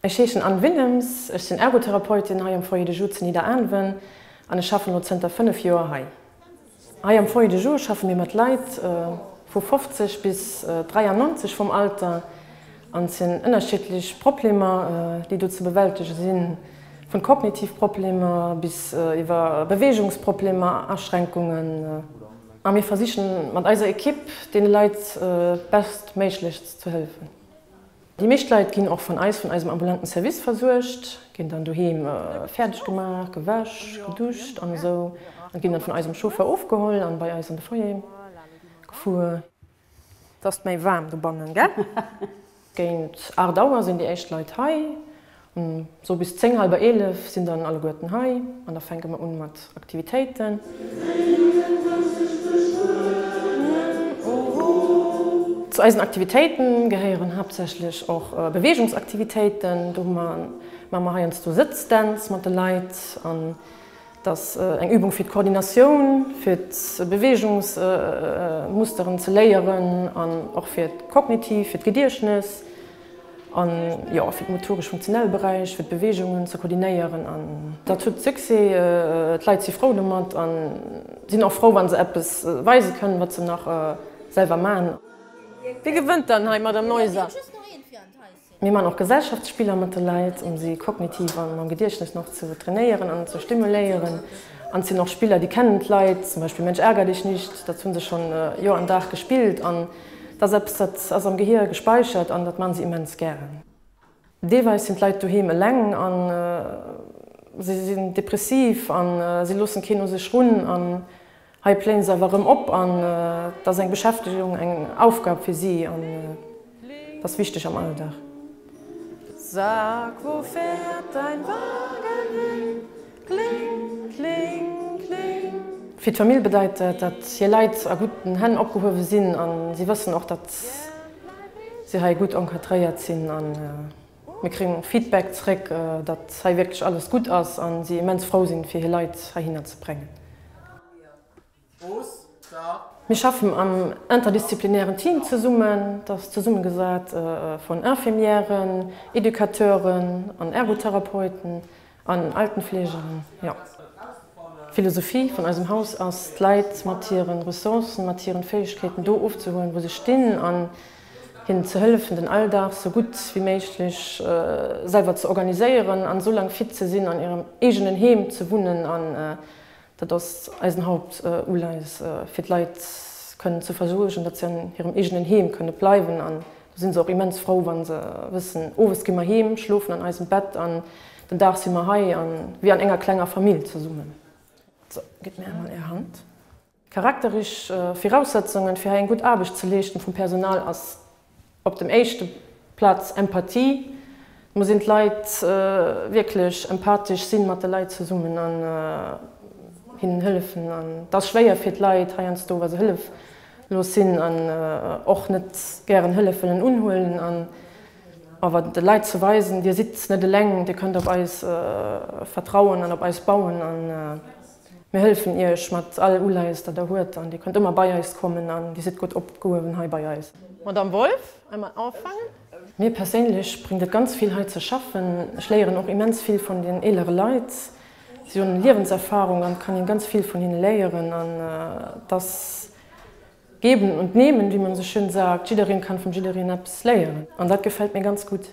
Ech heeschen Anne Willems, ech sinn Ergotherapeutin hei am Foyer de Jour zu Nidderaanwen an ech schaffen elo zënter 5 Joer hei. Hei am Foyer de Jour schaffe mir mat Leit vu 50 bis 93 vum Alter an et sinn ënnerschiddlech Problemer déi do ze bewältege sinn, vun kognitiv Problemer bis iwwer Beweegungsproblemer, Aschränkungen. A mir versichen mat eiser Ekipp deene Leit bestméiglechst ze hëllefen. Déi meescht Leit ginn och vun eis, vun eisem ambulanten Service versuergt, ginn dann doheem fäerdeg gemaach, gewäsch, geduscht an esou an ginn dann vun eisem Chauffeur ofgeholl an bei eis an de Foyer gefuer. Et ass méi waarm dobannen, gell? Géint 8 Auer sinn déi éischt Leit hei. Sou bis 10, halber 11 sinn dann alleguerten hei an da fänke mer un mat Aktivitéiten. Zu eisen Aktivitéiten gehéieren haaptsächlech och Beweegungsaktivitéiten. Do hu mer, maache mer heiansdo Sëtzdänz mat de Leit an dat ass eng Übung fir d'Koordinatioun, fir d'Beweegungsmusteren ze léieren an och fir d'kognitiv, fir d'Gediechtnes. An jo, fir d'motoresch-funktionell Beräich, fir d'Beweegungen ze koordinéieren. An dat huet Succès, d'Leit si frou domat a sinn och frou, wa se eppes weise kënnen, wat se nach selwer maachen. Wie gewënnt dann hei, Madame Neuser? Mir maachen och Gesellschaftsspiller mat de Leit, um si kognitiv an mam Gediechtnes nach ze trainéieren an ze stimuléieren. An et sinn och Spiller, déi kennen d'Leit, zum Beispill Mensch ärger dich nicht, dat hu se schonn Joer an Dag gespillt. An Dat ass eppes, dat ass am Gehier gespäichert an dat maachen si immens gären. Deelweis sinn d'Leit doheem eleng a si sinn depressiv a si loossen keen u sech run. An hei pléien se awer erëm op an et ass eng Beschäftegung, eng Aufgab fir si an dat ass wichteg am Alldag. Sag, wo fährt dein Wagen hin? Kling, kling, kling. Fir d'Famill bedeit dat, datt hir Leit a gudden Hänn opgehuewe sinn a si wëssen och, datt si hei gutt encadréiert sinn. A mir kréien och Feedback zréck, datt hei wierklech alles gutt ass a si immens frou sinn, fir hir Leit heihinner ze bréngen. Mir schaffen am interdisziplinären Team zesummen, dat ass zesummegesat vun Infirmièren, Educateuren an Ergotherapeuten an Altenfleegeren. Jo. D'Philosophie vun eisem Haus ass, d'Leit mat hiren Ressourcen, mat hiren Fäegkeeten do ofzehuelen, wou se stinn an hinnen ze hëllefen, den Alldag sou gutt wéi méiglech selwer ze organiséieren an esou laang fit ze sinn, an hirem eegenen Heem ze wunnen an Dat ass eisen Hauptuleies, fir d'Leit kënnen ze versuergen, datt si an hirem eegenen Heem kënne bleiwen. An do si se och immens frou, wa se wëssen, owes gi mer heem, schlofen an eisem Bett an den Dag si mer hei a wéi an enger klenger Famill zesummen. So, gitt mir emol Är Hand. Charakterich Viraussetzungen, fir hei eng gutt Aarbecht ze leeschten vum Personal ass Op dem éischte Plaz Empathie. Et muss een d'Leit wierklech empathesch sinn, mat de Leit zesummen an hinnen hëllefen. An et ass schwéier fir d'Leit heiansdo, wa se hëlleflos sinn an och net gären Hëllef wëllen unhuelen. An awer de Leit ze weisen, Dir sidd net eleng, Dir kënnt op eis vertrauen an op eis bauen. Mir hëllefen Iech mat all Uleies dat der huet an Dir kënnt ëmmer bei eis kommen an Dir sidd gutt opgehuewen hei bei eis. Madame Wolff, einmal anfangen. Mir perséinlech bréngt et ganz vill hei ze schaffen. Ech léieren och immens vill vun den eelere Leit. Si hunn Liewenserfahrung an et kann een ganz vill vun hinne léieren an et ass geben und nehmen, wéi man esou schön sagt. Jiddereen kann vum jiddereen eppes léieren an dat gefält mir ganz gutt.